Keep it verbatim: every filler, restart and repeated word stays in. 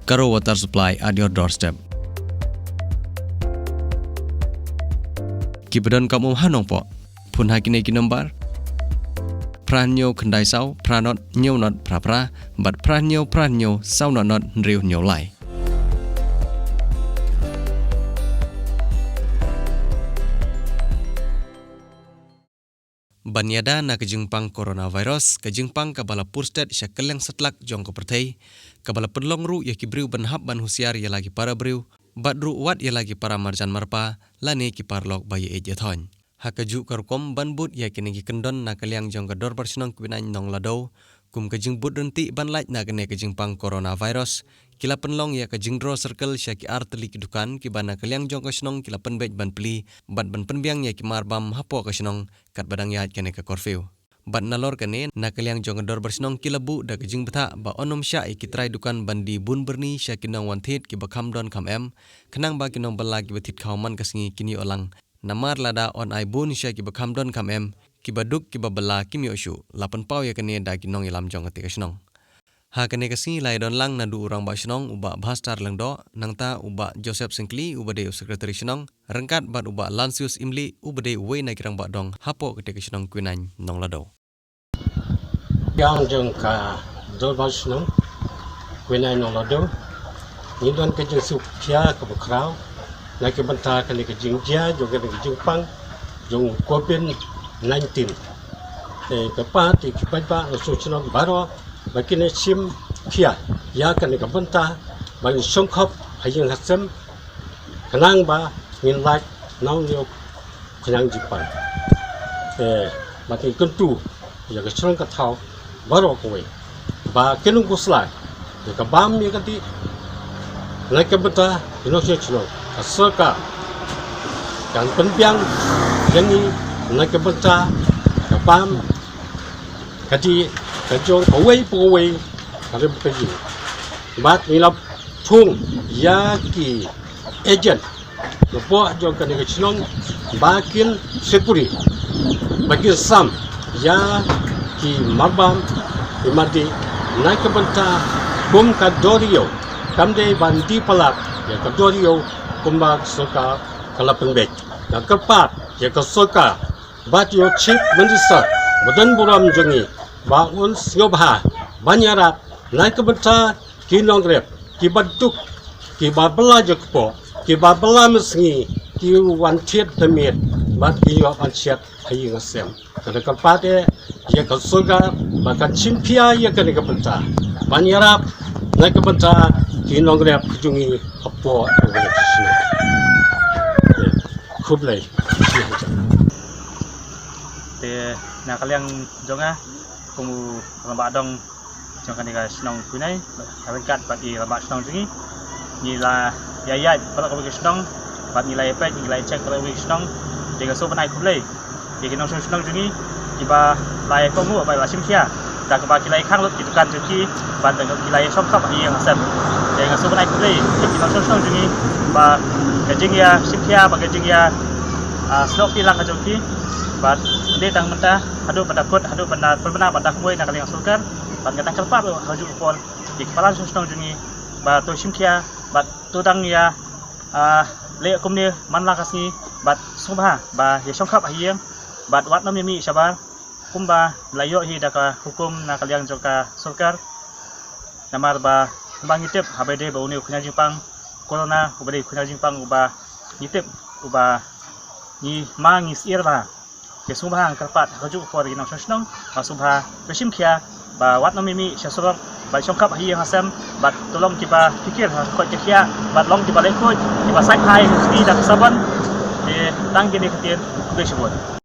Karo Water Supply at your doorstep. Ki ba don kam um ha Nongpoh, phone ha kine ki nombar: phra hynñiew khyndai saw phra nod hynñiew nod phra phra bad phra hynñiew phra hynñiew saw nod nod hynriew hynñiew lai. Ban ïada na ka jingpang coronavirus, ka jingpang kaba la pur stet sha kylleng satlak jong ka pyrthei, kaba la pynlong ruh ïa ki briew ban hap ban husiar ïa la ki para briew, bad ruh wat ïa la ki para marjan marpa lane ki paralok ba ïeit ïathoiñ. Ha kajuh ka rukom, ban bud ïa kine ki kyndon na ka liang jong ka Dorbar Shnong Kywinaiñ Nonglado, kum ka jingbud ryntih ban lait na kane ka jingpang coronavirus, ki la pynlong ïa ka jingdraw circle sha ki ar tylli ki dukan kiba na ka liang jong ka shnong ki la pynbeit ban plie bad ban pynbiang ïa ki marbam hapoh ka shnong katba dang ïaid kane ka curfew. Bad nalor kane, na ka liang jong ka Dorbar Shnong ki la buh da ka jingbthah ba yn ym shah ïa ki trai dukan ban die bun byrni sha ki nongwan thied kiba kham don kham em, khnang ba ki nongbylla kiba thied khaw man ka sngi kin ïoh lang. Namar lada yn ai bun sha kiba kham don kham em, kiba duk kiba bylla kim ïoh shuh. La pynpaw ïa kane da ki nongïalam jong kata ka shnong. Ha kane ka sngi la ïadon lang naduh u Rangbah Shnong u Bah Bhastar Lyngdoh, nangta u Bah Joseph Syngkli uba dei u Secretary Shnong, ryngkat bad u Bah Lansius Imli uba dei uwei na ki rangbah dong hapoh kata ka shnong Kywinaiñ Nonglado. Ïa jong ka Dorbar Shnong Kywinaiñ Nonglado, ngi don ka jingsngewkhia kaba khraw na ka bynta kane ka jingjia jong kane ka jingpang jong u Covid nineteen. Te kyrpad ïa ki paidbah nongshong shnong baroh ba kin ïa shim khia ïa kane ka bynta, ba ngin shongkhop ha ïing ha sem, khnang ba ngin lait na une u khñiang jingpang. Te ba kin kyntu ïa ka shnong ka thaw baroh kawei ba kin ym khuslai ïa ka bam ïa ka dih. Na ka bynta ki nongshong shnong, ka sorkar kan pynbiang ïa ngi na ka bynta ka bam ka dih ka jong kawei pa kawei ka rim ka jong. Bad ngi la thung ïa ki agent napoh jong kane ka shnong ba kin secure, ba kin sam ïa ki marbam, ki mardih, na ka bynta kum ka dor ïew. Kam dei ban die palat ïa ka dor ïew kumba ka sorkar ka la pynbeit. Nga kyrpad ïa ka sorkar bad ïa u Chief Minister ba don burom jong ngi ba un sngewbha ban ïarap na ka bynta ki nongrep, kiba duk, kiba bylla jingkpoh, kiba bylla mynsngi, ki wan thied na miet bad ki ïoh ban shet ha ïing ha sem. Ka dei ka pat eh ïa ka sorkar ba kan shim khia ïa kane ka bynta ban ïarap na ka bynta ki nongrep ka jong ngi hapoh ka shnong. Khublei. Te na ka liang jong nga kum u rangbah dong jong kane ka shnong Kywinaiñ, ryngkat bad i rangbah shnong jong ngi, ngi la ïaid paralok kawei ka shnong bad ngi la ïa peit, ngi la ïa check paralok kawei ka shnong. Te nga sngewbha ban ai khublei ïa ki nongshong shnong jong ngi kiba la ïa kohnguh bad la shim khia da kaba ki la ïa khang lut ki dukan jong ki bad da kaba ki la ïa shongkhop ha ïing ha sem. Te nga sngewbha ban ai khublei ïa ki nongshong shnong jong ngi ba ka jingïashim khia bad ka jingïa, ah, snoh kti lang ka jong ki bad dei tang mynta haduh ban da kut, haduh ban da pynbna, ban da kmui na ka liang sorkar. Bad nga dang kyrpad ruh ha kajuh ka por ïa ki para nongshong shnong jong ngi ba to shim khia bad to dang ïa, ah, leh kumne man la ka sngi bad sngewbha ba ïa shongkhop ha ïing bad wat nym ïa mih shabar kumba la ïoh hi da ka hukum na ka liang jong ka sorkar. Namar ba kumba ngi tip haba ïadei bad une u khñiang jingpang corona uba dei u khñiang jingpang uba ngi tip uba ngi ma ngi syier bha. Te sngewbha nga kyrpad ha kajuh ka por ïa ki nongshong shnong ba sngewbha to shim khia ba wat nym ïa mih sha surok bad shongkhop ha ïing ha sem bad to long kiba pyrkhat ha ka koit ka khiah bad long kiba leh khuid, kiba sait phai ha ka kti da ka sabon. Te tang kine ki ktien, khublei shibun.